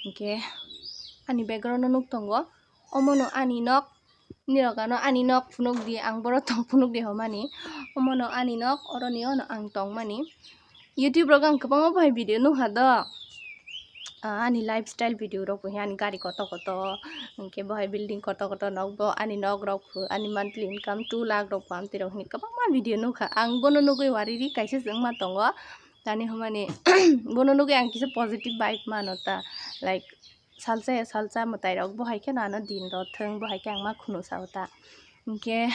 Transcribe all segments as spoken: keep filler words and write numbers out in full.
Hinkhe ani background no nuk tongo, omono ani nok, nirok ano ani nok phunuk di, ang boro tong phunuk di homani, omono ani nok, oroni ono ang tongmani. YouTube rogo ang kwbangma bahai video nukha do, ah, ani lifestyle video rok bo, ani gari kotor kotor, hinkhe bahai building kotor kotor nok bo, ani nok rok phu, ani monthly income two lakh rok phu, amtwi rok hinwi kwbangma video nukha. Ang bono nugwi wariri kaisa se wngma tongo, tani homani bono nugwi ang kisa positive vibe mano ta, like, salsa ya salsa mwtai rok bo hai kheno ano din rw thwng, bo hai khe ang ma khunu sao ta. Hinkhe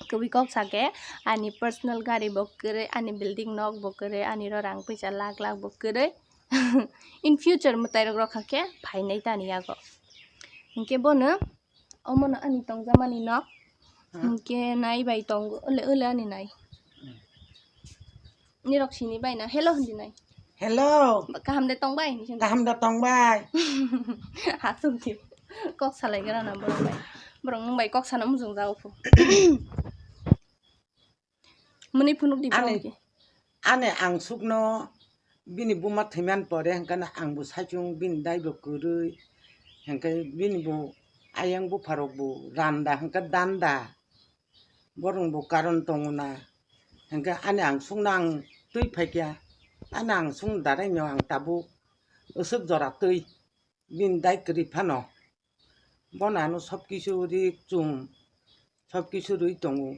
kwbui kok sake ani personal gari bo kwrwi, ani building nok bo kwrwi, ani ro rang puisa lakh lakh bo kwrwi. In future mwtai rok rokha khe phainai tani yago. Hinkhe bono omono ani tongjakmani nok. Hmm. Hinkhe nai bai tongo, ole ole ani nai. Hmm. Nirok sini bai na hello hindi nai. Hello. Kaham de tong bai? Kaham da tong bai. Hasuk di. Kok salai gra na borok bai. Borok nung bai kok sana mujung jago phu. Muni phunuk di ani, borok ki. Ani ang sukno bini buma thwiman pore hwnkhe ang bo saichung bini dai bo kwrwi hwnkhe bini bo ayang bupharok bo randa hwnkhe danda. Borok bo karon tongo na. Hwnkhe ani ang sukno ang twi phaikha. Ani ang sukno daraino ang tabuk aswk jora twi bini dai kwrwi phano. Bono ano sob kisu ri chum, sob kisu rwi tongo.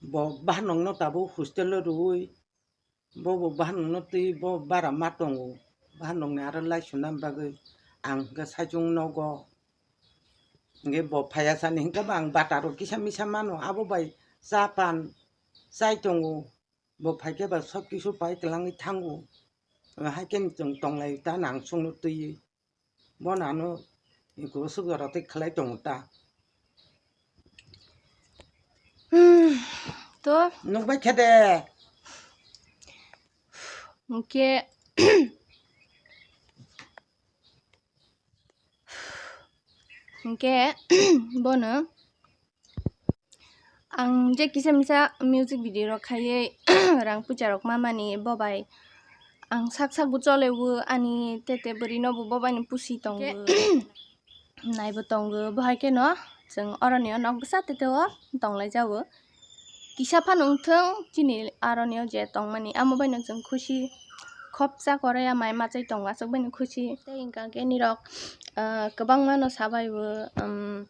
Bo bahanokno tabuk hostel o rwui, bo bo bahanokno twi bo bara ma tongo. Bahanokni aro lai suna bagwi ang hwnkhe saichung nogo. Hwnkhe bo phaiya sani hwnkhe bo ang bataro kisa misa mano, abo bai cha pan chai tongo. Bo phaikhe ba sob kisu pai kwlangwi thango. Haikhe chwng tonglai ta nang sungno twiwi. Bono ano eko aswk jora tei khlai tongo ta. Hmm, to? Nukbai khe de. Hwnkhe, hwnkhe bono ang je kisa misa music video rok khaiwi rang puisa rok mamani bo bai ang sak sak bo chole o ani tete bwrwi no bo bo bai ni pusi tongo. Naibo tongo, bo hai kheno chwng oroni o nok bwsa tete o tonglai jago. Kisa phano wngthwng chini aroni o je tongmani, amo baino chwng khusi khopsa korea mai machai tongo, aswk baino khusi. Tei hwnkha khe nirok, ah, kwbangma no sabai bo, um,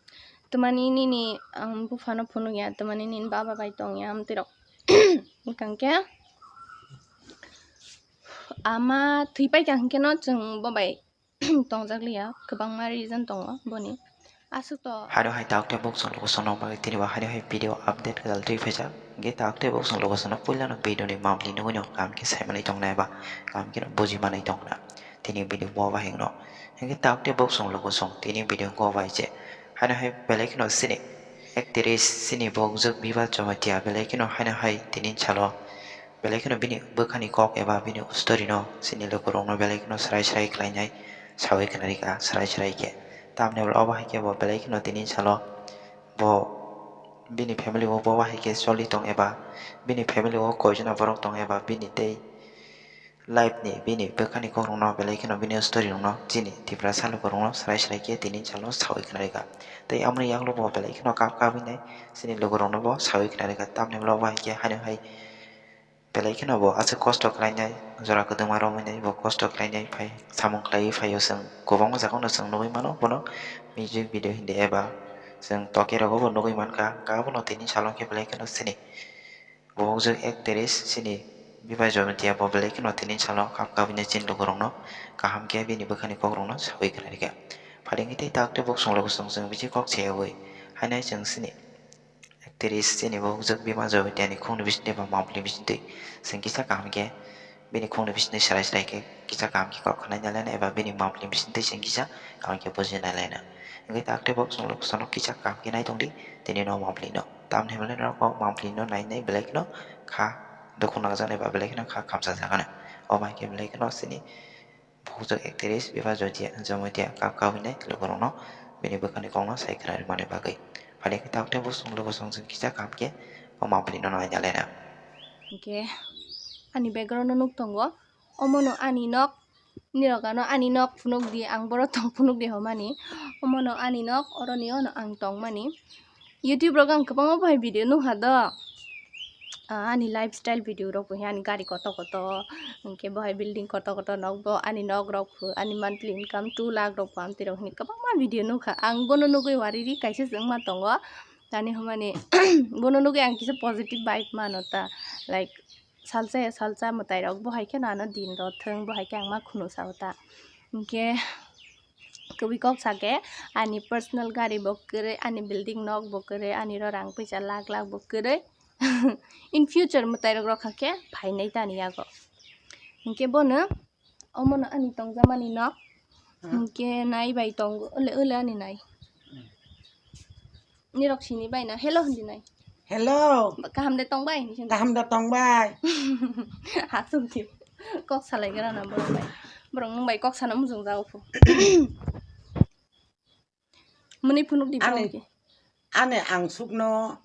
twmani nini, um, buphano phunukya, twmani nini baba bai tongya, amtwi rok. Hwnkha khe ama thwi paikha hwnkhe no chwng bo bai tongjak liya, kwbangma reason tongo boni. Aswk to. Haino hai tak tei bok chwng logo chwng nokbar tini bo haino hai video update kwtal twi phaijak. Hwnkhe tak tei bok chwng logo chwng no puila no video ni mambli nugui no kaham khe sai manwi tong nai ba kaham khe no buji manwi tong na tini video bo bahai no. Hwnkhe tak tei bok chwng logo chwng tini video go bai je haino hai belai kheno chini actress chini bokjwk Biba Jamatia belai kheno haino hai tini salo belai kheno bini bwkhani kok eba bini story no chini lukurokno belai kheno srai srai khlainai sawi khna rikha srai srai khe. Tamni hwnba obo hai khe bo belai kheno tini salo bo bini family o bo hai khe choli tong eba bini family o koichana borok tong eba bini tei life ni bini bwkhani kokrokno belai kheno bini story rokno chini Tiprasa lukurokno srai srai khe tini salo sawi khna rikha. Tei amoni yagulo bo belai kheno kap kap hinwi chini lukurokno bo sawi khna rikha. Tamni hwnba obo hai khe haino hai belai kheno bo aswk kosto khlainai, jora kwdwma romwi nai bo kosto khlainai, phai samung khlaiwi phaio. Chwng kwbangma jagano chwng nugui mano bono music video hindi eba chwng toke rogo bo nugui mankha. Hwnkhe abono tini salo khe belai kheno chini bokjwk actress chini Biba Jamatia bo belai kheno tini salo kap kap hinwi chini lukurokno kaham khe bini bwkhani kokrokno sawi khna rikha. Phaidi hwnkhe tei tak tei bok chwng logo chwng chwng bisi kok cheyawi haino chwng chini actress chini bokjwk Biba Jamatia ni khungni bisingtwi ba mambli bisingtwi chwng kisa kaham khe bini khungni bisingtwi srai srai khe kisa kaham khe kok khna nalaina eba bini mambli bisingtwi chwng kisa kaham khe buji nalaina. Hwnkhe tak tei bok chwng logo chwng no kisa kaham khe nai tongdi tini no mambli no. Tamni hwnba norok o mambli no nai nai belai kheno kha dukhu nangjak nai ba belai kheno kha khamsa jak nai. Omo hai khe belai kheno chini bokjwk actress Biba Jamatia, Jamatia kap kap hinwi lukurokno bini bwkhani kokno sai khna rwmani bagwi. Phaidi hwnkhe tak tei bok chwng logo chwng chwng kisa kaham khe o mambli no nai nalaina. Hwnkhe ani background no nuk tongo, omono ani nok, Nirok ano ani nok phunuk di, ang boro tong phunuk di homani. Omono ani nok, oroni ono ang tongmani. YouTube rok ang kwbangma bahai video nukha do. Ah, ani lifestyle video rok bo, ani gari kotor kotor, hinkhe bahai building kotor kotor nok bo, ani nok rok bo, ani monthly income two lakh rok bo, amtwi rok hinwi kwbangma video nukha. Ang bono nugwi wariri kaisa se wngma tongo. Tani hwnmani bono nugwi ang kisa positive vibe mano ta, like, salsa ya salsa mwtai rok bo hai kheno ano din rw thwng, bo hai khe ang ma khunu sao ta. Hinkhe kwbui kok sa khe ani personal gari bo kwrwi, ani building nok bo kwrwi, ani ro rang puisa lakh lakh bo kwrwi. In future mwtai rok rokha khe phainai tani yago. Hinkhe bono omono ani tongjakmani nok. Hmm. Hinkhe nai bai tongo, ole, ole ani nai. Hmm. Nirok sini bai na, hello hindi nai. Hello. Ba-, kaham de tong bai? Kaham de tong bai. Hasuk di. Kok salai gra na borok bai. Borok nwng bai kok sana mujung jago phu. Muni phunuk di Ani, borok ki. Ani angsukno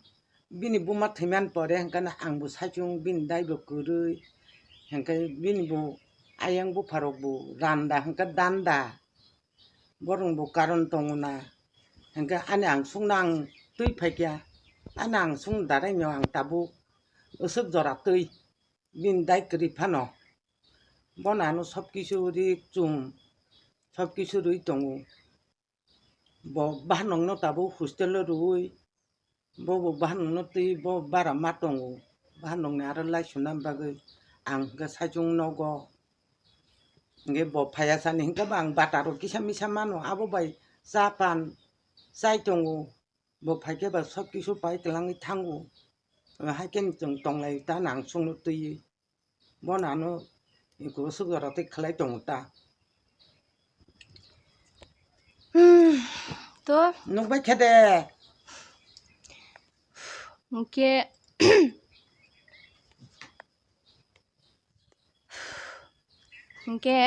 bini buma thwiman pore hinkhe ang bo saichung bini dai bo kwrwi hinkhe bini bo ayang bupharok bo randa hinkhe danda. Borok bo karon tongo na. Hinkhe ani angsukno ang twi phaikha. Ani angsuk daraino ang tabuk aswk jora twi bini dai kwrwi phano. Bono ano sob kisu ri chum, sob kisu rwi tongo. Bo bahanokno tabuk hostel o rwi, bo bo bahanokno twi bo bara ma tongo. Bahanokni aro lai suna bagwi ang hinkhe saichung nogo. Hinkhe bo phaiya sani hinkhe bo ang bata rok kisa misa mano, abo bai cha pan chai tongo. Bo phaikhe ba sob kisu pai twlangwi thango. Haikhe chwng tonglai ta nang sungno twiwi. Bono ano eko sugarati khlai tongo ta. Hmm, to? Nukbai khe de. Hinkhe, hinkhe,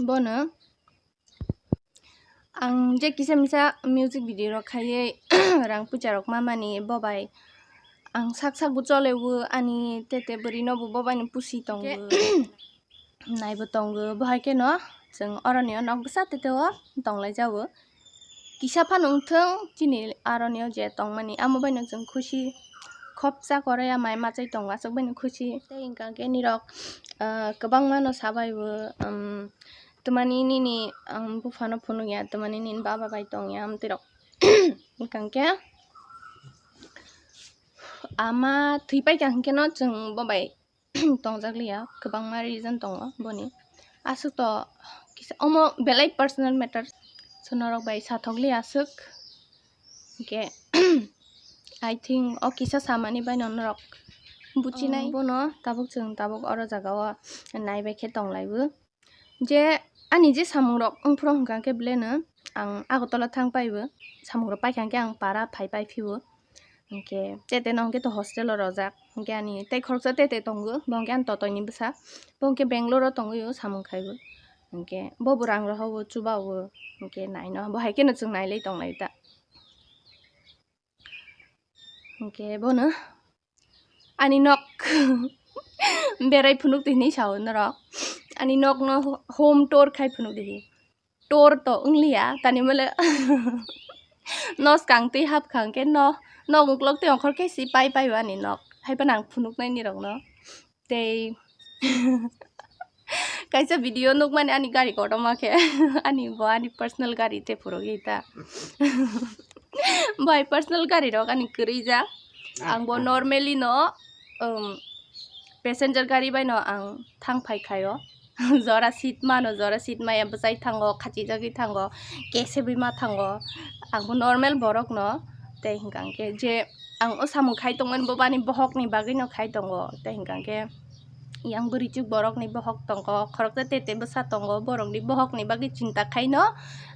bono ang je kisa misa music video rok khaiwi rang puisa rok mamani, bo bai ang sak sak bo chole o, ani tete bwrwi no bo, bo bai ni pusi tongo. Naibo tongo, bo hai kheno chwng oroni o nok bwsa tete o tonglai jago. Kisa phano wngthwng chini aroni o je tongmani, amo bai no chwng khusi khopsa koroi ya mai machai tongo, aswk bai no khusi. Tei hwnkha khe nirok, ah, kwbangma no sabai bo, um, twmani nini, um, buphano phunuk ya, twmani nini baba bai tong ya, amtwi rok. Hwnkha khe ama thwi pai kha hwnkhe no chwng bo bai tongjak liya, kwbangma reason tongo boni. Aswk to kisa omo belai personal matter, so norok bai sathok liya aswk. Hwnkhe, I think o kisa samani bai no norok buchinai. Bono tabuk chwng tabuk oro jaga o naibai khe tonglai bo. Je ani je samung rok wngphuru hwnkha khe belai no ang Agartala thang pai bo, samung rok pai kha khe ang para phai pai phi bo. Hwnkhe tete no hwnkhe to hostel o rojak, hwnkhe ani tei khoroksa tete tongo, bo hwnkhe ani totoi ni bwsa, bo hwnkhe Bangalore o tongwi o samung khai bo. Hwnkhe bo bo rang rohor o chuba o, hwnkhe nai no bo hai kheno chwng nai lai tonglai ta. Hwnkhe bono ani nok berai phunuk di hinwi sao norok. Ani nok no home tour khai phunuk di. Tour to wngliya, tani mole no skang twi hap kha hwnkhe no, nok uklok tei ongkhor khe si pai pai o ani nok. Hai phano ang phunuk nai nirok no. Tei kaisa video nukmani ani gari kotorma khe ani bo ani personal gari tei phurugwi ta. Bo hai personal gari rok ani kwrwi jak. Ang bo normally no, um, passenger gari bai no ang thang phai khaio. Jora seat mano, jora seat maya bwchai thango, khachijagwi thango, kesebwi ma thango. Ang bo normal borok no, tei hwnkha khe je ang o samung khai tongmani bo bani bohokni bagwi no khai tongo, tei hwnkha khe yang bwrwichuk borokni bohok tongo, khoroksa tete bwsa tongo, borokni bohokni bagwi chinta khaino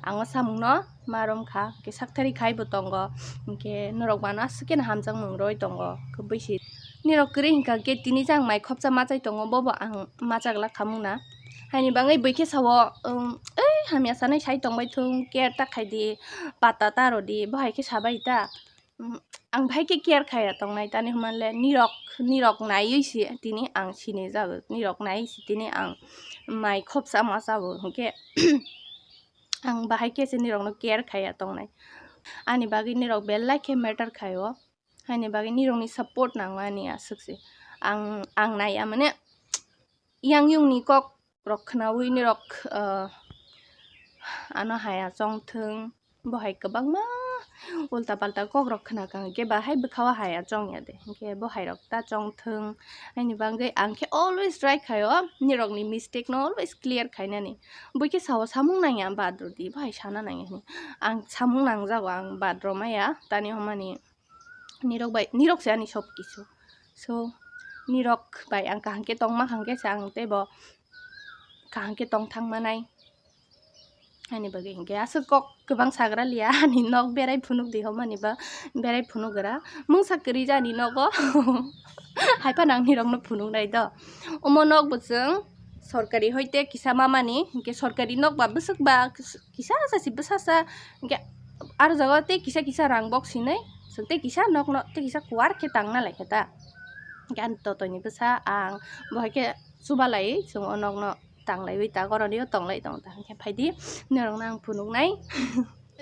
ang o samungno ma romkha, hwnkhe sakthari khaibo tongo, hwnkhe norok mano aswk kheno hamjakmung roi tongo, kwbui se. Nirok kwrwi hwnkha khe tini jang mai khopsa machai tongo, bobo ang machak lakha mungna. Haini bagwi bwikhe sao, um, ei hamya sanai sai tongbai thung, care ta khaidi, pata ta rwdi, bo hai khe sabai ta. Um, ang bahai khe care khaiya tongnai, tani hwnba le nirok, nirok naiwi se tini ang sini jago, nirok naiwi se tini ang mai khopsa ma jago, hwnkhe ang bahai khe se nirokno care khaiya tongnai. Ani bagwi nirok belai khe matter khaio, haini bagwi nirokni support nango ani aswk se. Ang, ang naiya mane yang yungni kok rok khnaui nirok, ah, ano haya chongthwng, bo hai kwbangma ulta palta kok rok khna kha, hwnkhe bahai bwkhao haya chongya de, hwnkhe bo hai rok ta chongthwng. Haini bagwi ang khe always try khaio nirokni mistake no always clear khainani. Bo khe sao samung nangya, bad rwdi, bo hai sana nangya hwnwi. Ang samung nangjago, ang bad rwmaya, tani hwnmani nirok bai, nirok se ani sob kisu. So, nirok bai ang kaham khe tongma hwnkhe se ang teibo kaham khe tong thang manai. Ani bagwi hwnkhe aswk kok kwbang sagra liya, ani nok berai phunuk di hwnmani ba berai phunuk gra. Mungsa kwrwi ja ani nogo. Hai phano ang nirokno phunuk nai do. Omo nok bo chwng sorkari hoite kisa mamani, hwnkhe sorkari nok ba bwswk ba kisa sa si bwsa sa, hwnkhe aro jaga tei kisa kisa rang bok sinai, chwng tei kisa nokno tei kisa kuar khe tangna lai khe ta. Hwnkhe ani totoni bwsa ang bo hai khe chubalai chwng o nokno tanglaiwi ta, goronio tonglai tong ta, hwnkhe phaidi norokno ang phunuknai.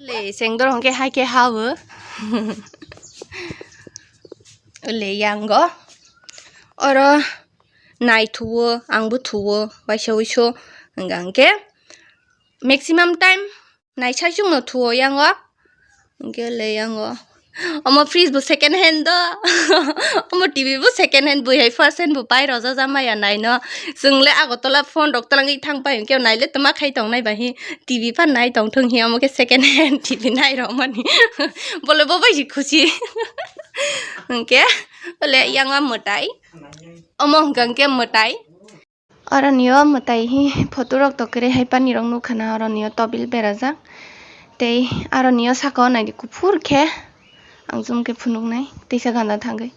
Le sengdor hwnkhe hai khe hao. Le yango oro nai thuo, angbo thuo, waisa wiso hwnkha hwnkhe maximum time naisaichung no thuo yango. Hwnkhe le yango omo fridge bo second hand do, omo T V bo second hand, bui hai first hand bo pai rwjak maya naino. Chwng le Agartala phone rok twlangwi thang pai hwnkhe naile twma khai tongnai bai hi, T V phan nai tong thung hi, omo khe second hand T V nai rw mani. Bole bo bai si khusi. Hwnkhe ole yango mwtai, omo hwnkha hwnkhe mwtai. Oroni o mwtai hi photo rok to kwrwi hai pani rok nukha na, oroni o tobil berajak. Tei aroni o saka o naidi kuphur khe ang chum khe phunuknai teisa gana thangwi.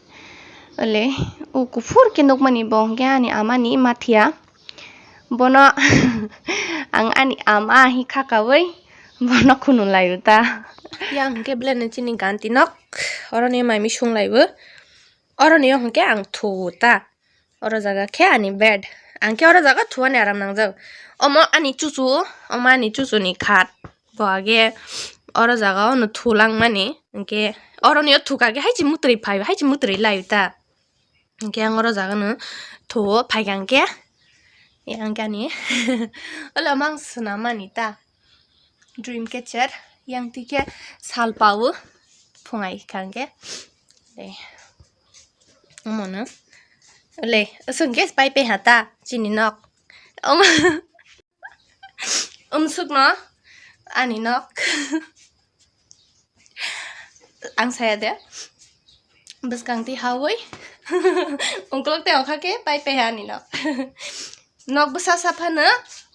Ole o kuphur khe nukmani bo hwnkhe ani ama ni mathiya. Bono ang ani ama hi khakaui bono khunu laio ta. Yang hwnkhe belai no chini ganti nok, oroni mai misung laibo. Oroni o hwnkhe ang thuo ta. Oro jaga khe ani bed. Ang khe oro jaga thuani aram nangjak. Omo ani chuchu, omo ani chuchuni khat. Bo age oro jaga o no thulang mani. Hwnkhe oroni o thuka khe haichi mutrwi phai, haichi mutrwi lai ta. Hwnkhe ang oro jaga no thuo phaikha hwnkhe. Yang khe ani olo mang swnam mani ta. Dream catcher, yang twi khe sal pao, phungai kha hwnkhe. Le. Omono. Le, aswk hwnkhe pai pai ha ta, chini nok. Omo. Umsukno, ani nok. Ang saya de. Bwskang twi haui. Ungkulok tei ongkha khe pai pai ha ani nok. Nok bwsa sa phano,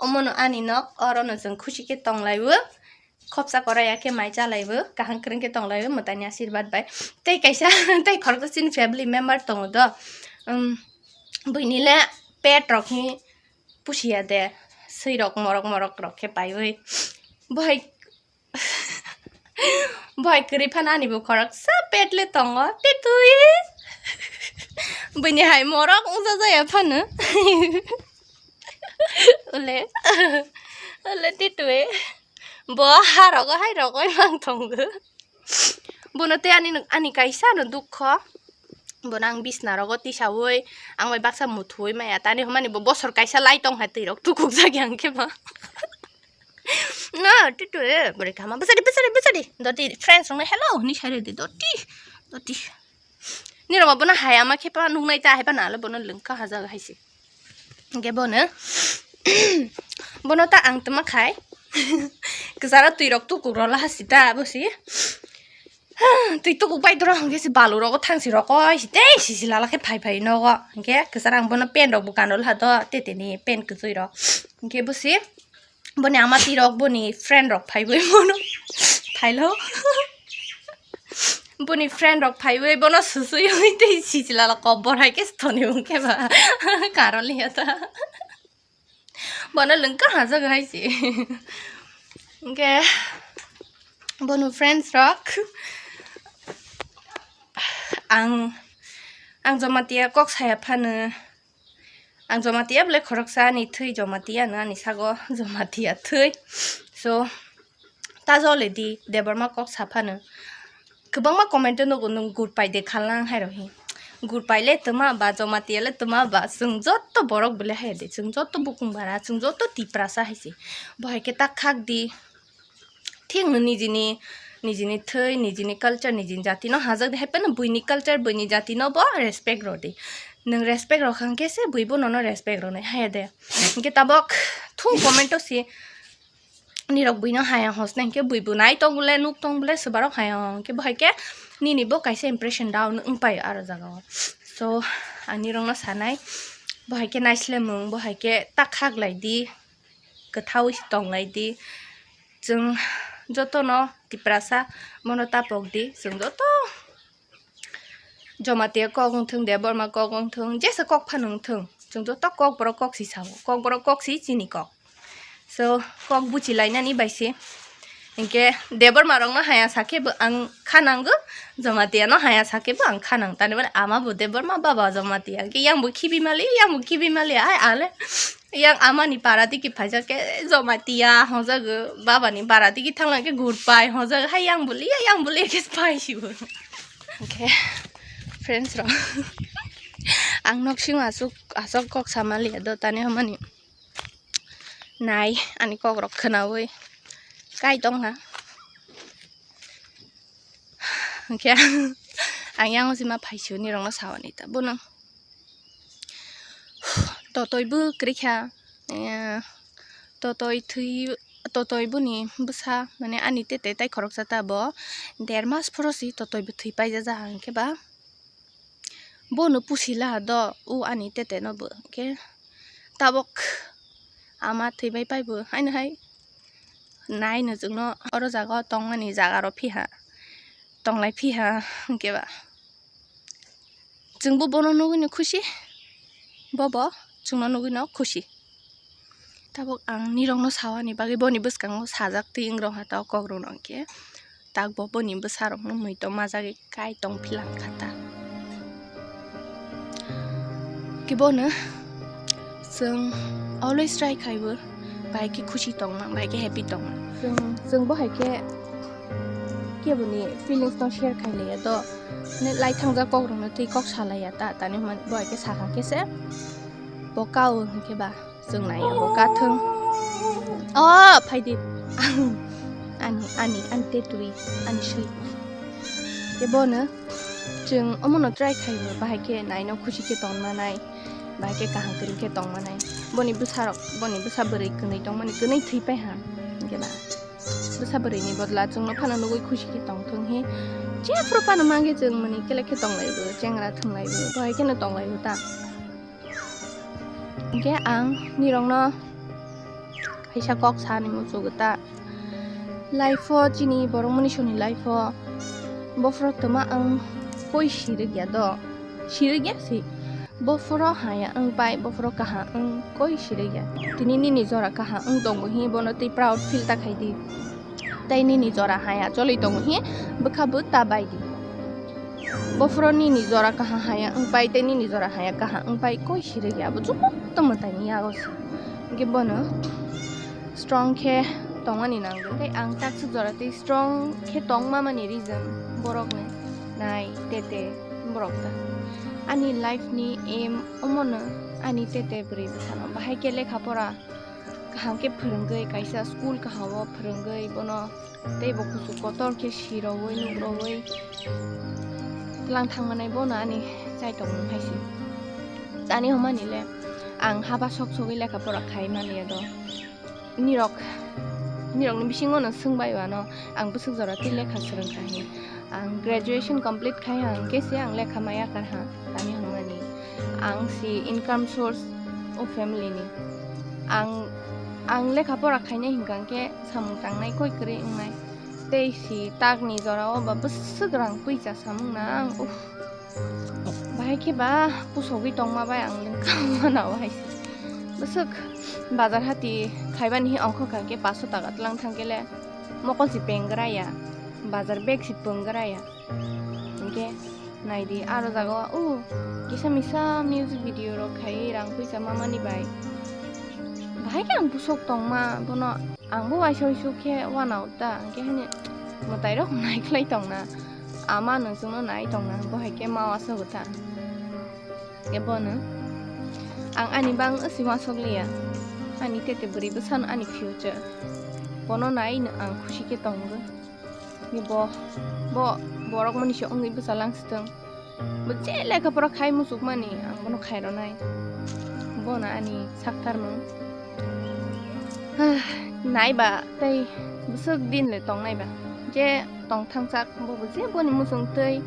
omono ani nok, orono chwng khusi khe tong laibo, khopsa korai ya khe mai cha laibo, kaham kwrwng khe tong laibo, mwtaini asirwad bai. Tei kaisa, tei khoroksa chini family member tongo do, um, buini le pet rok hi pusi ya de, swi rok morok morok rok khe paiwi, bo hai Bo hai kwrwi phano ani bo khoroksa pet le tongo, titui. Bini hai morok wngja jaya phano. Ole, ole titui. Bo ha rogo hai rogo mang tongo. Bono tei ani, ani kaisa no dukho. Bono ang bisna rogo tisaui, ang bai baksa muthuui maya. Tani hwnmani bo bosor kaisa lai tong hai twi rok tukuk jak yang khe bo. No, titui, bwrwi kama. Bwsadi, bwsadi, bwsadi. Doti, friends rokno hello hwnwi sai rwdi. Doti, doti. Nirok bono hai ama khe pa nuknai ta hai pa nalo bono lwngkha ha jaga hai se. Hwnkhe bono, bono ta ang tma khai. Kwcharo twi rok tukuk rwla ha sita bo si. Twi tukuk bai doro hwnkhe si balu rogo thangsi rokoi si tei sisi lala khe phai phai nogo. Hwnkhe kwcharo ang bono pen rok bo kanrwla ha do, teteni pen kwchwi rok. Hwnkhe bo si. Boni ama tirok, boni friend rok phaiwi bono phailo. Boni friend rok phaiwi bono susui oi tei sichilala kobor hai khe sithoni wngkhe ba karoli ya ta. Bono lwngka hajak hai si. Hwnkhe bono friends rok. Ang, ang Jamatia kok saya phano, ang Jamatia bole khoroksa ani thwi Jamatia no ani sago Jamatia thwi. So, ta jole di Debbarma kok sa phano. Kwbangma comment o nugo nwng gurpai de khalna hai rok hi. Gurpai le tma ba, Jamatia le tma ba, chwng joto borok bole hai de, chwng joto bukung bara, chwng joto Tiprasa hai se. Bo hai khe ta khak di. Thik no nijini, nijini thwi, nijini culture, nijini jati no hajak di, hai phano buini culture, buini jati no bo respect rw di. Nwng respect rw kha hwnkhe se bui bo nono respect rw nai, hai de. Hwnkhe tabok thung comment o si nirok buino haya hosna hwnkhe bui bo nai tong bole, nuk tong bole, swbarok haya hwnkhe bo hai khe nini bo kaisa impression down wng pai o aro jaga o. So, ang nirok no sanai, bo hai khe naisle mung, bo hai khe ta khak lai di. Kwthao se tong lai di. Chwng joto no Tiprasa bono ta pok di. Chwng joto Jamatia kok wng thung, Debbarma kok wng thung, jesa kok phano wng thung, chwng joto Kokborok kok si sao. Kokborok kok si chini kok. So, kok buchi lainani bai se. Hwnkhe Debbarma rok no haya sakhe bo ang kha nango, Jamatia no haya sakhe bo ang kha nang. Tani mani ama bo Debbarma, baba Jamatia. Hwnkhe yang bo khibi mali, yang bo khibi mali, ai ale. Yang amani para digi phaijak khe Jamatia hwnjago, babani para digi thanglang khe gurpai hwnjago, hai yang bulia, yang bulia khe pai sibo. Hwnkhe friends rok, ang nok sing asuk, asok kok sama liya do tani hamani. Nai, ani kok rok khwnawi kai tong ha. Hwnkhe ang yang sima phai sio nirok no sawani ta bono. Totoi bo kwrwi kha, eh, totoi thwi, totoi boni bwsa, mane ani tete tai khoroksa ta bo der mas phoro si totoi bo thwi paijak hwnkhe ba bono pusi laha do, o ani tete no bo hwnkhe tabok ama thwi bai pai bo haino hai. Nai no chwngno oro jaga o tongmani jaga rok phiha, tonglai phiha hwnkhe ba chwngbo bono nugwi no khusi, bobo chwngno nugwi no khusi. Tabuk ang nirok no sawani bagwi boni bwskango sajak twi wng rok ha ta o kok rok no hwnkhe. Tak bo boni bwsa rok no mui to majagwi kai tong philang kha ta. Khe bono chwng always try khaibo, bai khe khusi tongma, bai khe happy tongma. Chwng, chwng bo hai khe keboni feelings no share khai laiya to, ne lai thangjak kok rok no twi kok sa laiya ta, tani hwnba bo hai khe sakha khe se bo kao hwnkhe ba. Chwng nai abo kathwng. O, phaidi. Ani, ani, ani tetwi, ani swi. Khe bono chwng omono try khaibo, bahai khe naino khusi khe tongmanai, bahai khe kaham kwrwi khe tongmanai. Boni bwsarok, boni bwsa bwrwi kwnwi tongmani, kwnwi thwi pai ha. Hwnkhe ba bwsa bwrwini bodla chwngno phano nugwi khusi khe tongthwng hi. Jephru phano mangkhe chwng mani kelek khe tonglaibo, chengra thwnglaibo, bahai kheno tonglaibo ta. Hwnkhe ang nirokno kaisa kok sani muchungo ta. Life-o chini borok manushoni life-o bophoro twma ang koi sirwkya do. Sirwkya si. Bophoro haya wng pai, bophoro kaham wng koi sirwkya. Tini nini jora kaham wng tongo hi bono twi proud feel ta khaidi. Tei nini jora haya choli tongo hi bwkha bo ta bai di. Bophoro nini jora kaha haya wng pai tei nini jora haya kaha wng pai koi sirwkya abo joto mwtaini yago se. Hwnkhe bono strong khe tongmani nango. Tei ang takswk jora tei strong khe tongma mani reason borokni nai tete borok ta. Ani life ni aim omono ani tete bwrwi bwsano bahai khe lekha pora kaham khe phwrwngwi, kaisa school kaham o phwrwngwi bono tei bo kuchuk kotor khe sirowi nugrowi tlang thangmanai bono ani chaitokmung hai se. Tani hwnmani le ang haba sok sogwi lekha pora khai manliya do. Nirok, nirokni bisingo no swngbai o ano ang bwswk jora tei lekha swrwngkha hin. Ang graduation complete khai ha hwnkhe se ang lekha maya kar ha, tani hwnmani ang si income source o family ni. Ang, ang lekha pora khainai hwnkha hwnkhe samung tangnai koi kwrwi wngnai. Tei si takni jora o ba bwswk rang puisa samung nang, uff. Bahai khe ba pusogwi tongma bai ang lengkha mano bahai se. Bwswk bazar hati khaibani hi ongkha kha khe paso taka tlang thang khe le mokol si penggra ya, bazar bag si penggra ya. Hwnkhe Naidi, aro jaga o kisa misa music video rok khai rang puisa mamani bai. Bahai khe ang busuk tongma, bono ang bo waisa waisuk khe wanao ta, hwnkhe hini mwtai rok nai khlai tongna, ama no chwngno nai tongna, bo hai khe ma wasago ta. Khe bono ang ani bang si wasuk liya, ani tete bwrwi bwsano ani future, bono nai no ang khusi khe tongo. Ni bo, bo borok mani se wngwi bwsa lang sitwng. Bo je lekha pora khai muchukmani, ang bono khai rwnai. Bono ani sakthar mung. Nai ba tei bwswk din le tongnai ba. Je tongthang chak, bo bo je boni muchung tei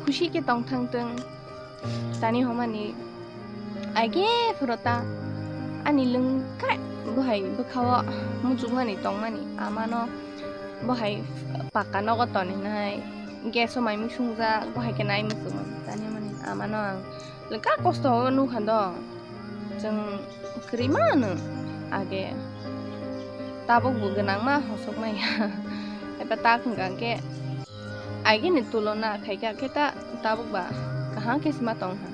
khusi khe tongthang twng. Tani homani age phuru ta ani lwngkhe bo hai bwkhao muchukmani tongmani amano bo hai pakka nogo toninai, gas o mai mui sungjak, bo hai khe nai muchukmani. Tani homani amano ang lwngkha kosto o nukha do, chwng kwrwi ma hwno age, tabuk bo gwnangma hosok maya. Eba tak hwnkha khe aigini tulona khaikha khe ta tabuk ba kaham khe sima tong ha.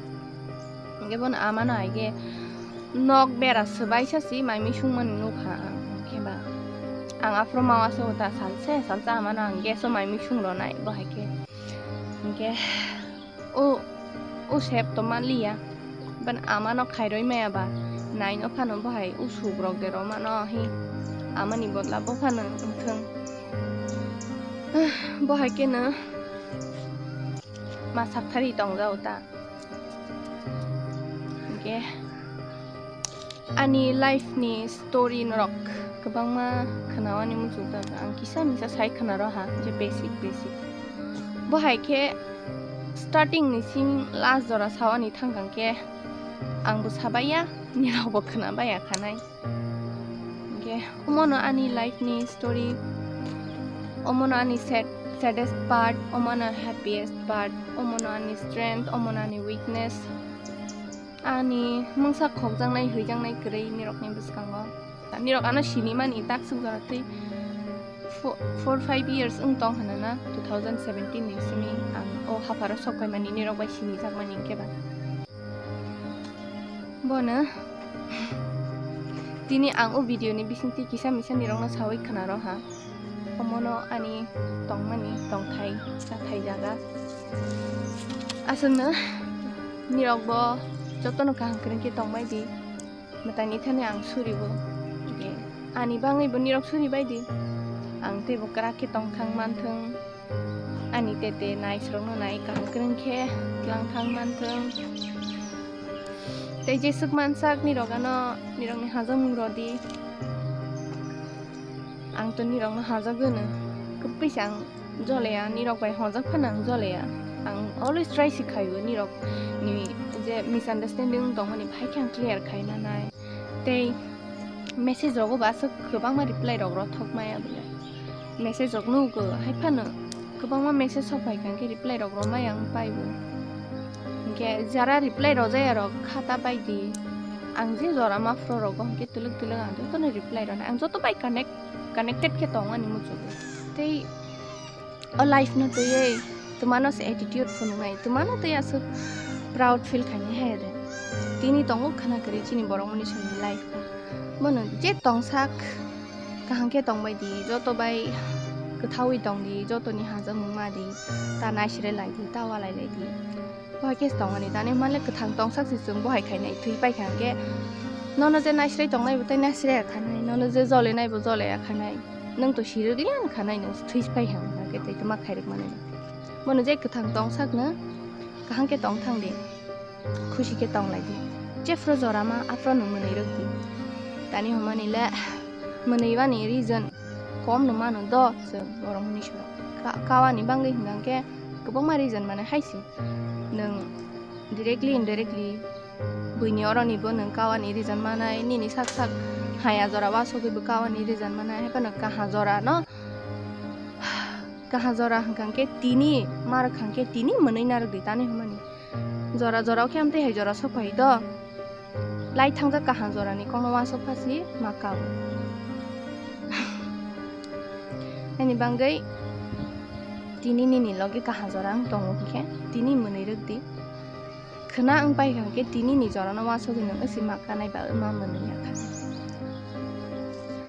Hwnkhe bono amano aige nok bera swbaisa si mai mui sungmani nukha ang. Hwnkhe ba ang aphuru ma wasago ta salse salsa amano ang gas o mai mui sung rwnai bo hai khe. Hwnkhe o, o sep to manliya. Ban amano khairoi maya ba, naino phano bo hai usuk rok de rw mano hi, amani bodla bo phano wngthwng. Bo hai khe no ma sakthari tongjao ta. Hwnkhe ani life ni story norok kwbangma khwnawani muchungtang, ang kisa misa sai khwnaro ha je basic basic. Bo hai khe starting ni simi last jora sawani thangkang khe ang bo sabaiya, nirok bo khwnabaiya khanai. Hwnkhe omono ani life ni story, omono ani sad, saddest part, omono happiest part, omono ani strength, omono ani weakness, ani mungsa khokjaknai hwijaknai kwrwi nirokni bwskango. Nirok ano sinimani tak swk jora twi fo-, four five years wng tong hwnana, two thousand seventeen ni simi ang o hapharo sok paimani nirok bai sinijakmani hwnkhe ba. Bono tini ang o video ni bisingtwi kisa misa nirokno sawi khwnaro ha. Omono ani tongmani tongthai chathai jaga. Aswkno nirokbo jotono kaham kwrwng khe tongbai di. Mwtaini thani ang suribo. Ani bangwibo nirok suribai di. Ang teibo kwrak khe tongthang manthwng. Ani tete naisrokno nai kaham kwrwng khe tlang thang manthwng. Tei jeswk mansak nirok ano nirokni hajamung rodi. Ang to nirokno hajagwno. Kwpwisa ang joleya, nirok bai hojak phano ang joleya. Ang always try si khaio nirok ni je misunderstanding tongmani phai khe ang clear khai manai. Tei message rogo bo aswk kwbangma reply rok rothok maya bwle. Message rok nugo, hai phano kwbangma message sok phai kha hwnkhe reply rok romai ang paibo. Hwnkhe jara reply rojaya rok khata bai di. Ang je jora ma phro rogo hwnkhe twlwk twlwk ang jotono reply rwnai. Ang joto bai connect, connected khe tong ani muchungo. Tei o life no twiwi twmano se attitude phunuknai, twmano twi aswk proud feel khainai hai de. Tini tongo khwna kwrwi chini borok mani simi life o. Bono je tongsak kaham khe tongbai di, joto bai kwthaui tong di, jotoni hajamung ma di, ta naisre lai di, ta walai lai di. Bo hai khe tongmani tani hwnle kwthang tongsak se chwng bo hai khainai thwi pai kha hwnkhe nono je naisre tongnai bo tei naisre ya khanai, nono je jole nai bo jole ya khanai, nwng to sirwk liya khanai, nwng thwi pai kha hwnkhe tei tma khairwk mani. Bono je kwthang tongsakno kaham khe tong thang di, khusi khe tong lai di. Jephru jora ma aphro nwng mwnwi rwk di. Tani hwnmani le mwnwi bani reason kom no mano do chwng borok mwnwi soro. Ka-, kawani bangwi hwnkha khe kwbangma reason mane hai se. Nwng directly indirectly buini oroni bo nwng kawani reason manai, nini sak sak haya jora wasogwi bo kawani reason manai, hai phano kaha jora no Kaha jora hwnkha khe tini, ma rwkha khe tini mwnwi narwk di tani hwnmani. Jora jora o khe amtwi hai jora sok phai do. Lai thangjak kaha jora ni kokno uansuk pha si ma kao. Ani bangwi Tini nini loge kaham jora wng tongo hwnkhe tini mwnwi rwk di. Khwna wng paikha hwnkhe tini ni jorano uansugwi nwng wsi ma kanai ba ma mwnwi ya kha.